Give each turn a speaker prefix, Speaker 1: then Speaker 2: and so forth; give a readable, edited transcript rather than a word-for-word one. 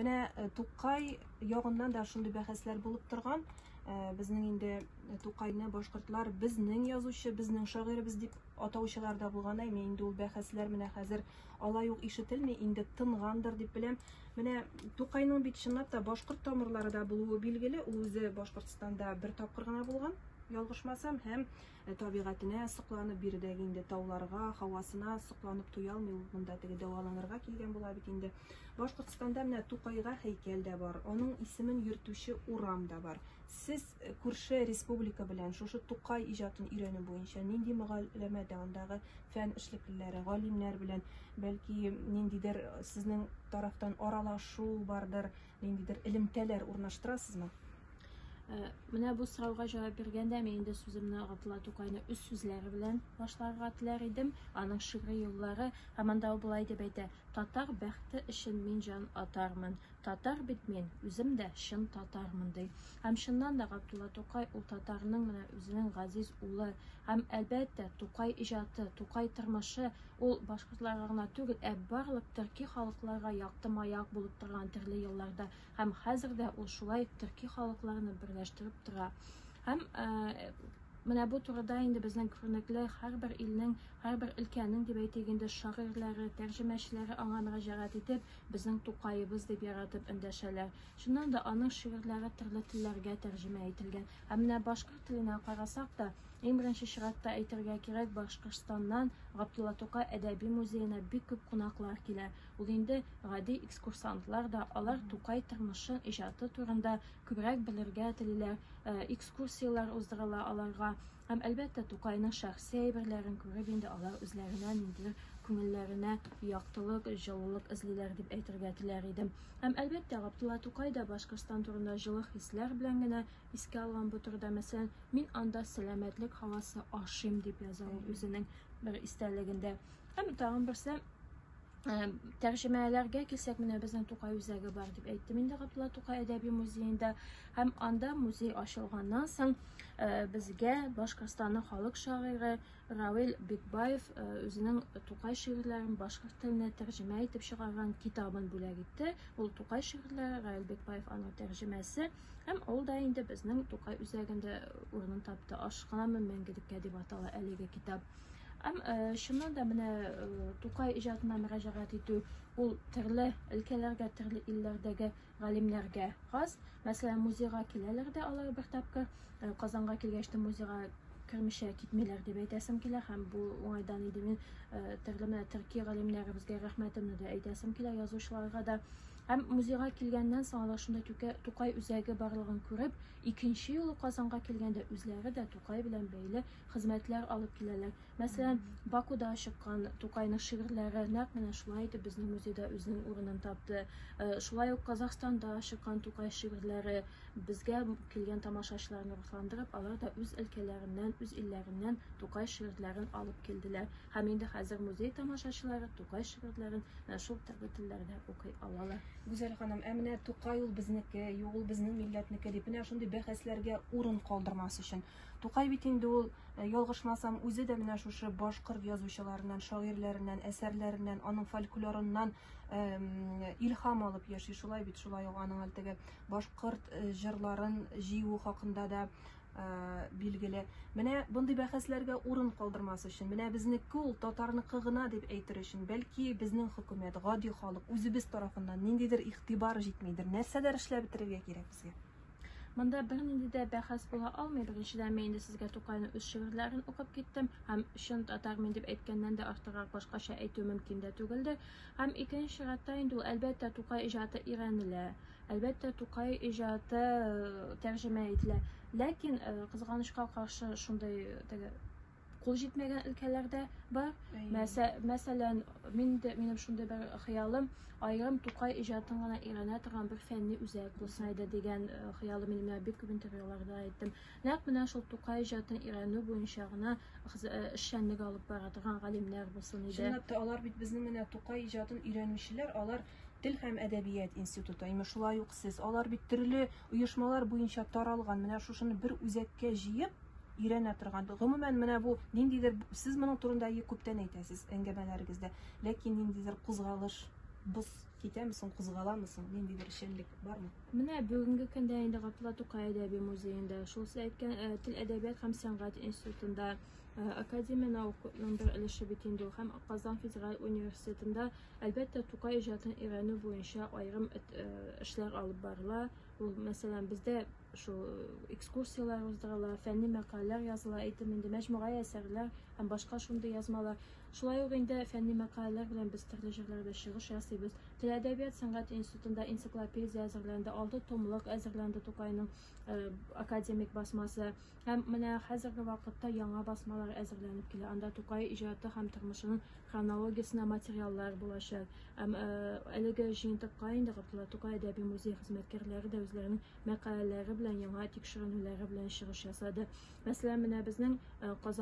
Speaker 1: Менә Тукай ягыннан да шундый бәхәсләр булып торган. Безнең инде Тукайны башкортлар безнең язучы, безнең шагыйребез дип атаучылар да булган. Әмма инде ул бәхәсләр менә хәзер алай ук ишетелми, инде тынгандыр дип беләм. Менә Тукайның бит чынлап та башкорт тамырлары да булуы билгеле. Ул үзе Башкортстанда бер тапкыр гына булган, ялгышмасам, һәм табигатенә сокланып, биредәге инде тауларга, һавасына сокланып туя алмый, ул монда теге дәваланырга килгән була бит инде. Башкортстанда менә Тукайга һәйкәл дә бар, аның исемен йөртүче урам да бар. Сез күрше республика белән шушы Тукай иҗатын өйрәнү буенча нинди мөгаләмәдә, андагы фән эшлеклеләре, галимнәр белән, бәлки ниндидер сезнең тарафтан аралашу бардыр, ниндидер элемтәләр урнаштырасызмы?
Speaker 2: Менә бу сорауга җавап биргәндә мин инде сүземне Габдулла Тукайны үз сүзләре белән башларга теләр идем. Аның шигъри юллары һәм анда ул болай дип әйтә: Татар бәхте өчен мин җан атармын. Татар бит мин, үзем дә чын татармын, ди. Һәм чыннан да Габдулла Тукай ул татарның менә үзенең газиз улы. Һәм, әлбәттә, Тукай иҗаты, Тукай тормышы ул башкортларга гына түгел, ә барлык төрки халыкларга якты маяк булып торган төрле елларда. Һәм хәзер дә ул шулай төрки халыкларны берләштереп тора. Һәм менә бу турыда инде безнең күренекле һәрбер илнең, һәрбер өлкәнең дип әйтик инде, шагыйрьләре, тәрҗемәчеләре аңа мөрәҗәгать итеп, безнең Тукаебыз дип яратып эндәшәләр. Чыннан да аның шигырьләре төрле телләргә тәрҗемә ителгән. Ә менә башкорт теленә карасак та, иң беренче чиратта әйтергә кирәк, Башкортстаннан Габдулла Тукай әдәби музеена бик күп кунаклар килә. Ул инде гади экскурсантлар да, алар Тукай тормышы, иҗаты турында күбрәк белергә телиләр, экскурсияләр уздырыла аларга. Һәм, әлбәттә, Тукайның шәхси әйберләрен күреп инде алар үзләренә ниндидер күңелләренә яктылык, җылылык эзлиләр дип әйтергә теләр идем. Һәм, әлбәттә, Габдулла Тукай да Башкортстан турында җылы хисләр белән генә искә алган бу турыда. Мәсәлән, мин анда сәламәтлек һавасы ашыйм, дип яза ул үзенең бер истәлегендә. Һәм тагын берсе, тәрҗемәләргә килсәк, менә безнең Тукай үзәге бар дип әйттем инде Габдулла Тукай әдәби музеенда. Һәм анда музей ачылганнан соң безгә Башкортстанның халык шагыйре Равил Бикбаев үзенең Тукай шигырьләрен башкорт теленә тәрҗемә итеп чыгарган китабын бүләк итте. Ул Тукай шигырьләре, Равил Бикбаев аның тәрҗемәсе. Һәм ул да инде безнең Тукай үзәгендә урынын тапты. Ашкынамын мәңгелеккә дип атала әлеге китап. Һәм чыннан да менә Тукай иҗатына мөрәҗәгать итү ул төрле өлкәләргә, төрле илләрдәге галимнәргә хас. Мәсәлән, музейга киләләр дә алар бер тапкыр. Казанга килгәч тә музейга кермичә китмиләр дип әйтәсем килә һәм бу уңайдан инде мин төрле менә төрки галимнәребезгә рәхмәтемне дә әйтәсем килә, язучыларга да. Һәм музейга килгәннән соң алар шунда Тукай үзәге барлыгын күреп, икенче юлы Казанга килгәндә үзләре дә Тукай белән бәйле хезмәтләр алып киләләр. Мәсәлән, Бакуда чыккан Тукайның шигырьләре нәкъ менә шулай итеп безнең музейда үзенең урынын тапты. Шулай ук Казахстанда чыккан Тукай шигырьләре безгә килгән тамашачыларны рухландырып, алар да үз өлкәләреннән, үз илләреннән Тукай шигырьләрен алып килделәр. Һәм инде хәзер музей тамашачылары Тукай шигырьләрен менә шул төрле телләрдә укый алалар.
Speaker 1: Гүзәл ханым, ә менә Тукай ул безнеке, юк ул безнең милләтнеке дип, менә шундый бәхәсләргә урын калдырмас өчен Тукай бит инде ул, ялгышмасам, үзе дә менә шушы башкорт язучыларыннан, шагыйрьләреннән, әсәрләреннән, аның фольклорыннан илһам алып яши. Шулай бит, шулай ук аның әле теге башкорт җырларын җыюы хакында да билгеле. Менә мондый бәхәсләргә урын калдырмас өчен, менә безнеке ул татарныкы гына дип әйтер өчен, бәлки безнең хөкүмәт, гади халык, үзебез тарафыннан ниндидер игътибар җитмидер, нәрсәләр эшләп бетерергә кирәк безгә?
Speaker 2: Монда бернинди дә бәхәс була алмый. Беренчедән, мин инде сезгә Тукайның үз шигырьләрен укып киттем һәм чын татар мин дип әйткәннән дә артыграк башкача әйтү мөмкин дә түгелдер. Һәм икенче чиратта инде ул, әлбәттә, Тукай иҗаты өйрәнелә, әлбәттә, Тукай иҗаты тәрҗемә ителә. Ләкин, кызганычка каршы, шундый теге кул җитмәгән өлкәләр дә бар. Мәсәлән, мин дә минем шундый бер хыялым, аерым Тукай иҗатын гына өйрәнә торган бер фәнни үзәк булсын иде дигән хыялым минем менә бик күп интервьюларда әйттем. Нәкъ менә шул Тукай иҗатын өйрәнү буенча гына эшчәнлек алып бара торган галимнәр булсын иде.
Speaker 1: Чынлап та, алар бит безнең менә Тукай иҗатын өйрәнүчеләр, алар Тел һәм әдәбият институты, әйме шулай ук сез, алар бит төрле оешмалар буенча таралган, менә шушыны бер үзәккә җыеп, өйрәнә торган. Гомумән, менә бу ниндидер, сез моның турында күптән әйтәсез әңгәмәләрегездә, ләкин ниндидер кузгалыш, боз. Китәме соң, кузгаламы соң, ниндидер эшчәнлек бармы?
Speaker 2: Менә бүгенге көндә инде Габдулла Тукай әдәби музеенда, шул сез әйткән тел, әдәбият һәм сәнгать институтында, Академия наукның бер өлеше бит инде ул һәм Казан федераль университетында, әлбәттә, Тукай иҗатын өйрәнү буенча аерым эшләр алып барыла. Ул, мәсәлән, бездә шул экскурсияләр уздырыла, фәнни мәкаләләр языла, әйтем инде, мәҗмуга әсәрләр һәм башка шундый язмалар. Шулай ук инде фәнни мәкаләләр белән без төрле җирләрдә чыгыш ясыйбыз. Тел, әдәбият, сәнгать институтында энциклопедия әзерләнде, алты томлык әзерләнде Тукайның академик басмасы. Һәм менә хәзерге вакытта яңа басмалар әзерләнеп килә. Анда Тукай иҗаты һәм тормышының хронологиясенә материаллар булачак. Һәм әлеге җыентыкка инде Габдулла Тукай әдәби музей хезмәткәрләре дә үзләренең мәкаләләре белән, яңа тикшеренүләре белән чыгыш ясады. Мәсәлән, менә безнең Казан.